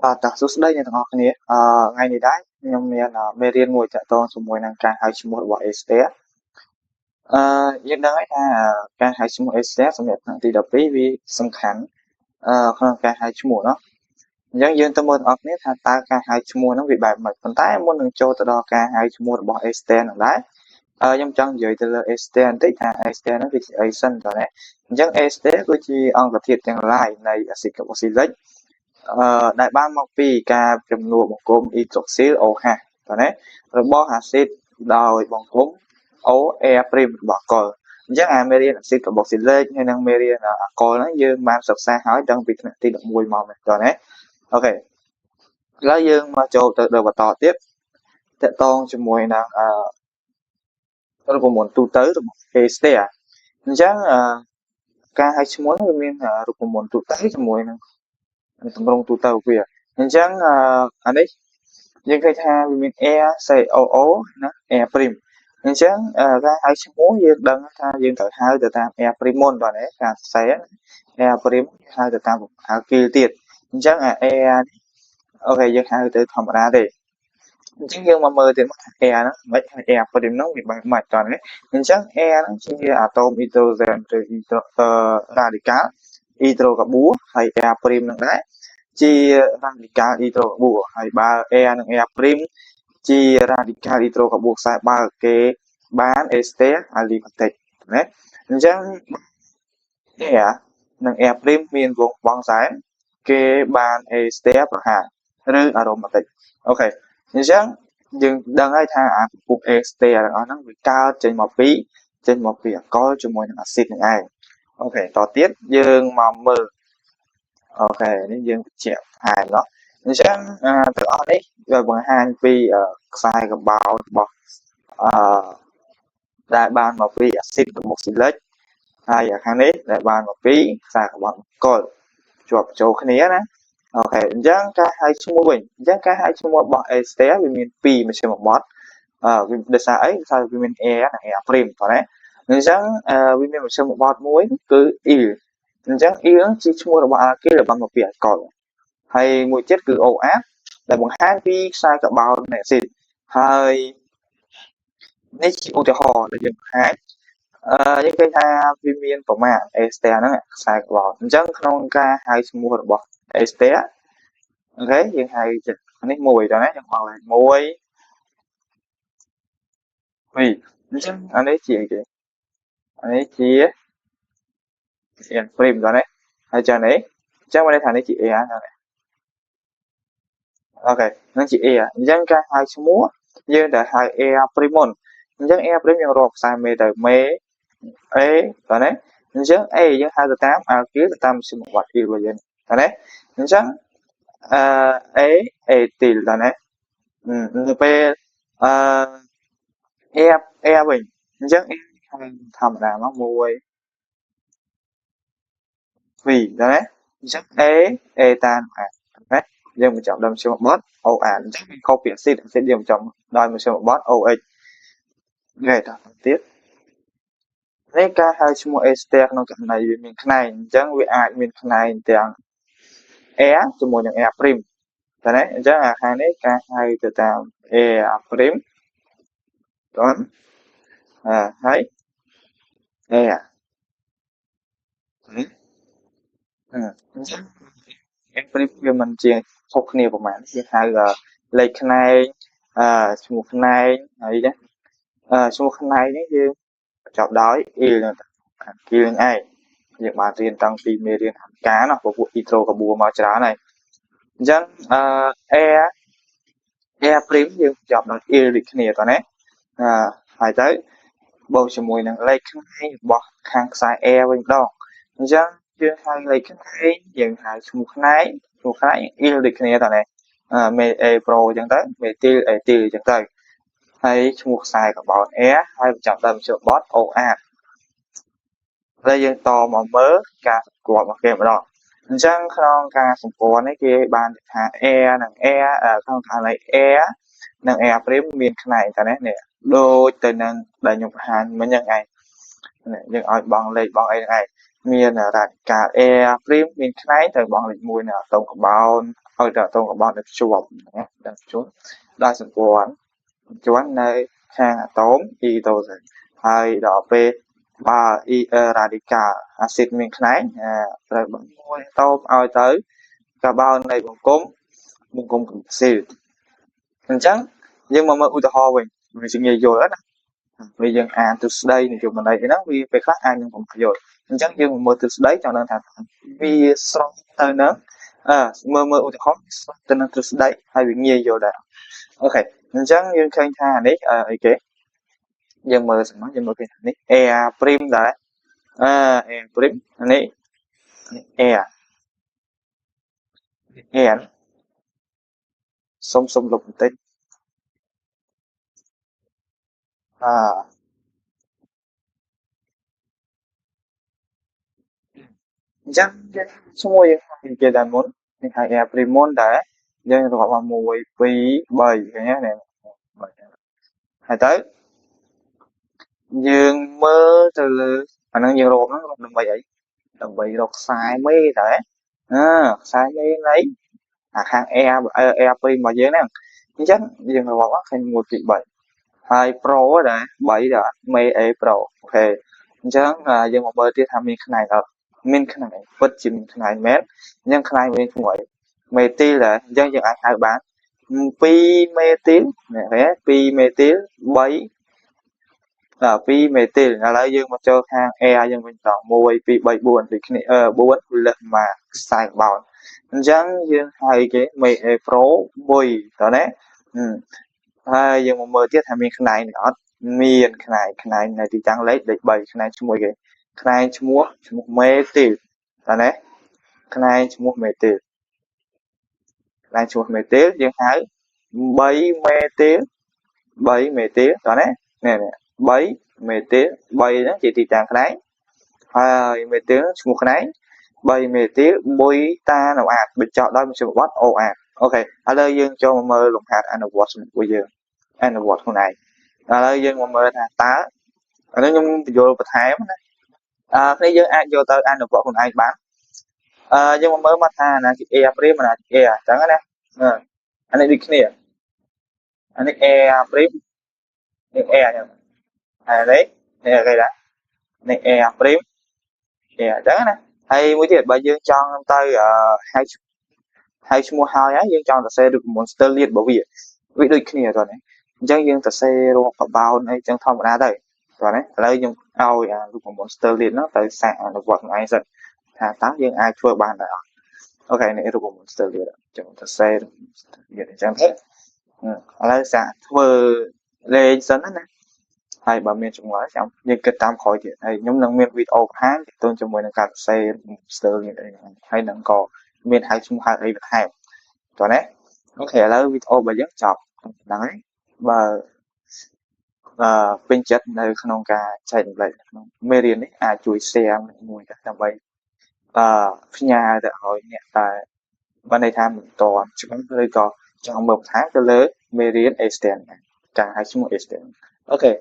បាទតោះសួស្តីអ្នកទាំងអស់គ្នាថ្ងៃនេះដែរខ្ញុំមានមេរៀនមួយតាក់ទងជាមួយនឹងការហៅឈ្មោះរបស់ Esther អឺយើងដឹងហើយថាការហៅឈ្មោះ Esther សម្រាប់ថ្នាក់ទី12វាសំខាន់ក្នុងការហៅឈ្មោះណោះអញ្ចឹងយើងទៅមើលទាំងអស់គ្នាថាតើការហៅឈ្មោះហ្នឹងវាបែបម៉េចប៉ុន្តែមុននឹងចូលទៅដល់ការហៅឈ្មោះរបស់ Esther ហ្នឹងដែរខ្ញុំចង់និយាយទៅលើ Esther បន្តិចថា Esther ហ្នឹងគឺជាអីសិនតើណាអញ្ចឹង Esther គឺជាអង្គធាតុទាំងឡាយនៃអាស៊ីតកាបូស៊ីលិកដែលបានមកពីការជំនួសបង្គុំអ៊ីដ្រុកស៊ីល OH តើណារបស់អាស៊ីតដោយបង្គុំ OR' របស់អាល់កុលអញ្ចឹងអាមេរៀនអាស៊ីតកាបូស៊ីលិកហើយនិងមេរៀនអាល់កុលហ្នឹងយើងបានសិក្សាហើយតាំងពីថ្នាក់ទី11មកមែនតើណាOK ឥឡូវយើងមកចូលទៅដល់បន្តទៀតតកតងជាមួយនឹងរូបមន្តទូទៅរបស់ Esther អញ្ចឹងការហៅឈ្មោះវាមានរូបមន្តទូទៅជាមួយនឹងទម្រង់ទូទៅវាអញ្ចឹងអានេះយើងឃើញថាវាមាន R C O O ណា R' អញ្ចឹងការហៅឈ្មោះយើងដឹងថាយើងត្រូវហៅទៅតាម R' មុនបាទការសរសេរ R' ហៅទៅតាមហៅគីលទៀតអញ្ចឹងអា R នេះOK យើងហៅទៅធម្មតាទេអញ្ចឹងយើងមកមើលទៀតមកថា R ហ្នឹងមិនហើយ R' ហ្នឹងវាបែបម៉េចតោះនេះអញ្ចឹង R ហ្នឹងជាអាតូមអ៊ីដ្រូសែនឬអ៊ីដ្រូរ៉ាឌីកាល់អ៊ីដ្រូកាបួហើយ R' ហ្នឹងដែរជារ៉ាឌីកាល់អ៊ីដ្រូកាបួហើយបើ R និង R' ជារ៉ាឌីកាល់អ៊ីដ្រូកាបួខ្សែបើកគេបានអេស្ទែអាលីម៉ាទិកណាអញ្ចឹង R និង R' មានវងបងសែនគេបានអេស្ទែប្រហាឬអារ៉ូម៉ាទិក OK អញ្ចឹងយើងដឹងហើយថាអាពពួកអេស្ទែទាំងអស់ហ្នឹងវាកើតចេញមកពីអាល់កុលជាមួយនឹងអាស៊ីតនឹងឯង OK តទៀតយើងមកមើល OK នេះយើងបញ្ជាក់ថែមណោះអញ្ចឹងទាំងអស់នេះវាបង្ហាញពីខ្សែកបោរបស់អឺដែលបានមកពីអាស៊ីតកាបូស៊ីលិកហើយខាងនេះដែលបានមកពីខ្សែកបោកុលជាប់ចូលគ្នាណាOK អញ្ចឹងការហៅឈ្មោះវិញអញ្ចឹងការហៅឈ្មោះរបស់ Esther វាមាន2មជ្ឈមបត់វាដោយសារអីដោយសារវាមាន R និង R' តោះណាអញ្ចឹងវាមានមជ្ឈមបត់មួយគឺ yl អញ្ចឹង yl ជាឈ្មោះរបស់អាល់គីលដែលបានមកពីអាល់កុលហើយមួយទៀតគឺ OH ដែលបង្ហាញពីខ្សែកាបោននៃអាស៊ីតហើយនេះជាឧទាហរណ៍ដែលយើងបង្ហាញយើងឃើញថាវាមានប្រមាណ ester ហ្នឹងខ្សែកាបោនអញ្ចឹងក្នុងការហៅឈ្មោះរបស់ ester OK យើងហៅនេះមួយតើណាយើងអស់លេខ1 2អញ្ចឹងអានេះជាអីគេអានេះជា R' តើណាហើយចានេះអញ្ចឹងមានន័យថានេះជា R ណាOK ហ្នឹងជា R អញ្ចឹងការហៅឈ្មោះយើងតែហៅ R' មុនអញ្ចឹង R' យើងរាប់ខ្សែមេទៅមេ A តើណាអញ្ចឹង A យើងហៅទៅតាមអាល់គីលទៅតាមមបត្តិ yl របស់យើងតើណាអញ្ចឹងអឺ A អេទីលតើណានៅពេលអឺ R R វិញអញ្ចឹង R ហៅធម្មតាមក1 2តើណាអញ្ចឹង A អេតាន A ណាយើងបញ្ចប់ដោយមធ្យមបត់ OA អញ្ចឹងវាខុសពីអាស៊ីតអាស៊ីតយើងបញ្ចប់ដោយមធ្យមបត់ OH គេតទៀតនេះការហៅឈ្មោះ ester ក្នុងករណីវាមានខ្នែងអញ្ចឹងវាអាចមានខ្នែងទាំង R ជាមួយនឹង R' តើណាអញ្ចឹងអាខាងនេះការហៅទៅតាម R' តើអាហើយ R អញ្ចឹង R' វាមិនជាខុសគ្នាប្រហែលគេហៅលេខខ្នែងឈ្មោះខ្នែងហើយណាឈ្មោះខ្នែងនេះយើងបញ្ចប់ដោយ yl ហ្នឹងគីលនឹងឯងយើងបានរៀនតាំងពីមេរៀនអង្ការណោះពពួកអ៊ីត្រូកាបួមកច្រើនហើយអញ្ចឹងអឺ R R' យើងបញ្ចប់ដោយ yl ដូចគ្នាតោះណាអឺហើយទៅបូកជាមួយនឹងលេខខ្នែងរបស់ខាងខ្សែ R វិញម្ដងអញ្ចឹងយើងហៅលេខខ្នែងយើងហៅឈ្មោះខ្នែងឈ្មោះខ្នែង yl ដូចគ្នាតើណាមេ A pro អញ្ចឹងទៅមេទីល A ទីលអញ្ចឹងទៅហើយឈ្មោះខ្សែកាបោន R ហើយបញ្ចប់ដោយមជ្ឈបត់ OR ហើយយើងតមកមើលការសម្គាល់របស់គេម្ដងអញ្ចឹងក្នុងការសម្គាល់នេះគេបានថា R និង R ក្នុងករណី R និង R' មានខ្នែងតើណានេះដូចទៅនឹងដែលខ្ញុំបង្ហាញមិញហ្នឹងឯងយើងឲ្យបងលេខបងអីហ្នឹងឯង មានរ៉ាឌីកាល់ R ព្រីមមានខ្នែងត្រូវបង់លេខ1នៅអាតូមកាបូនឲ្យទៅអាតូមកាបូនដែលភ្ជាប់ណាដែលភ្ជាប់ដោយសម្ព័ន្ធជាន់នៅខាងអាតូមអ៊ីដ្រូសែនហើយដល់ពេលបើអ៊ីរ៉ាឌីកាល់អាស៊ីតមានខ្នែងត្រូវបង់មួយអាតូមឲ្យទៅកាបូននៃបង្គំកាបស៊ីលអញ្ចឹងយើងមកមើលឧទាហរណ៍វិញវាជាងាយយល់ណាពេលយើងអានទ្រឹស្ដីនិយមន័យហ្នឹងវាពេលខ្លះអាចនឹងបំយល់អញ្ចឹងយើងមកមើលទ្រឹស្ដីចង់ដឹងថាវាស្រង់ទៅនឹងមើលឧទាហរណ៍ស្រង់ទៅនឹងទ្រឹស្ដីហើយវាងាយយល់ដែរអូខេអញ្ចឹងយើងឃើញថានេះអីគេយើងមើលសិនមកយើងមើលគេនេះ R ព្រីមដែរ R ព្រីមនេះ R R សុំលុបបន្តិចអញ្ចឹងឈ្មោះយើងហៅគេដែរមុននេះហៅ R ព្រីមមុនដែរយើងរាប់មក1 2 3ឃើញទេនេះហើយទៅយើងមើលទៅលើអាហ្នឹងយើងរាប់ហ្នឹងរាប់ដើម្បីអីដើម្បីរកខ្សែមេដែរខ្សែមេនៃអាខាង R R ព្រីមរបស់យើងហ្នឹងអញ្ចឹងយើងរាប់ឃើញ1 2 3ហើយ Pro ដែរ3ដែរមេ A Pro អូខេអញ្ចឹងយើងមកមើលទៀតថាមានខ្នែងអត់មានខ្នែងពិតជាមានខ្នែងមែនអញ្ចឹងខ្នែងមានឈ្មោះអីមេទីលដែរអញ្ចឹងយើងអាចហៅបាន2មេទីលនេះឃើញ2មេទីល3 2មេទីលឥឡូវយើងមកចូលខាង R យើងវិញត1 2 3 4ដូចគ្នា4លើសមកខ្សែកាបូនអញ្ចឹងយើងហៅគេមេ A Pro 1តើណាហើយយើងមកមើលទៀតថាមានខ្នែងអត់មានខ្នែងនៅទីតាំងលេខ3ខ្នែងឈ្មោះគេខ្នែងឈ្មោះមេទីលតើណាខ្នែងឈ្មោះមេទីលខ្នែងឈ្មោះមេទីលយើងហៅ3មេទីល3មេទីលតើណានេះ3មេទីល3ហ្នឹងជាទីតាំងខ្នែងហើយមេទីលឈ្មោះខ្នែង3មេទីលបុយតាណូអាតបញ្ចប់ដោយមជ្ឈបទអូអាតអូខេឥឡូវយើងចូលមកមើលលំហាត់អនុវត្តសម្រាប់យើងអនុវត្តខ្លួនឯងឥឡូវយើងមកមើលថាតើឥឡូវខ្ញុំបញ្យល់បន្ថែមណាគ្នាយើងអាចយកទៅអនុវត្តខ្លួនឯងបានយើងមកមើលមកថាណាជា A ព្រីមណាជា A អញ្ចឹងណាអានេះដូចគ្នាអានេះ A ព្រីមនេះ A អញ្ចឹងហើយនេះនេះគេដែរនេះ A ព្រីម A អញ្ចឹងណាហើយមួយទៀតបើយើងចង់ទៅហៅឈ្មោះហើយយើងចង់សរសេររូបមន្ត Sterling របស់វាដូចគ្នាតើនេះអញ្ចឹងយើងសរសេររាប់កាបូនអីចឹងធម្មតាទៅតើណាឥឡូវខ្ញុំឲ្យអារូបមន្ត Sterling ហ្នឹងទៅសាកអនុវត្តខ្លួនឯងសិនថាតើយើងអាចធ្វើបានដែរអត់អូខេនេះរូបមន្ត Sterling ចឹងសរសេរ Sterling អញ្ចឹងទៅឥឡូវសាកធ្វើលេងសិនណាហើយបើមានចម្ងល់ចាំយើងគិតតាមក្រោយទៀតហើយខ្ញុំនឹងមានវីដេអូបន្ថែមទាក់ទងជាមួយនឹងការសរសេរ Sterling អីហ្នឹងហើយនឹងក៏មានហៅឈ្មោះហៅអីបន្ថែមតោះណាអូខេឥឡូវវីដេអូរបស់យើងចប់ហ្នឹងហើយបើពេញចិត្តនៅក្នុងការចែករំលែកក្នុងមេរៀននេះអាចជួយ share មួយដើម្បីផ្ញើទៅឲ្យអ្នកដែលបានន័យថាមិនទាន់ច្បាស់ឬក៏ចង់មើលបន្ថែមទៅលើមេរៀន Ester ការហៅឈ្មោះ Ester អូខេ